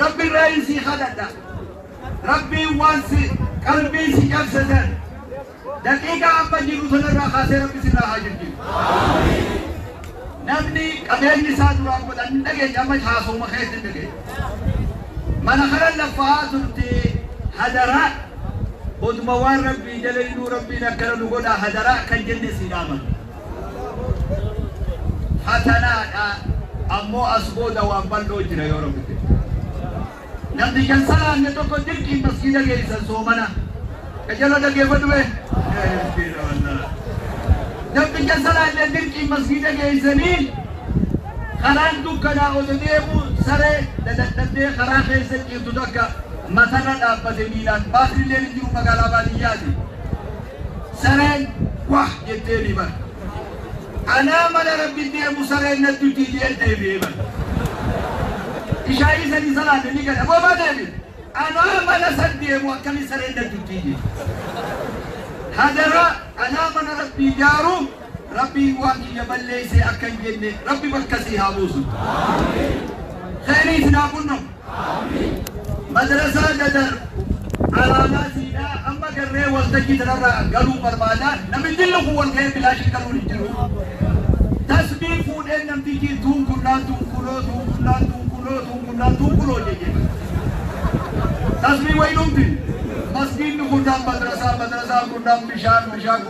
Rabbi irraa sii kadhadha. Rabbiin waan si qalbii si cabsatan daqiiqaa amma jiru sanarraa kaasee Rabbi sirraa haa jirjiru. Namni qabeenyi isaa duraan godhan hin dhageenye, amma haasawuma keessa hin dhageenye. Mana kana lafaa turte, hadaraa oduma waan Rabbii dalaynuu Rabbiin akkana nu godha, hadaraa kan jenne si dhaaman. Fatanaadha, ammoo as booda waan bal'oo jira yoo Rabbi jedhe. Namni kan salaanne tokko dirqiin masgiida geessan soomana. Qajeeloo dhaggeeffadhu bee. Namni kan salaanne dirqiin masgiida geessanii karaan dukkanaa osoo deemu saree dadhabdee karaa keessa ciiftu takka matarra dhaabbate miilaan baatrillee hin jiru, magaalaa baadiyyaati. Sareen wah jettee ni bara. Anaa mana Rabbi deemu sareen natti jee deebi'ee bara. Ishaayii sanii salaanne ni gada boobaa deebi. Anaa mana san deemu akkami sareen natti jee. Hadaraa anaa mana Rabbi ijaaru, Rabbiin waan kiyya balleessee akka hin jenne Rabbi bakka sii haa buusu. Khayrii isin haa qunnamu. Madrasaa Dadar alaamaa siidhaa amma garree waltajjii tanarraa galuu barbaada. Namni dillu kun wal ga'ee bilaashin galuun hin jiru. Tasbii fuudheen namtichi tuun kunnaan tuun kunoo tuun kunnaan tuun kunoo tuun kunnaan tuun kunoo jejjee. Tasbii wayinumti. Masgiidni kunnaan madrasaa, madrasaan kunnaan bishaan, bishaan.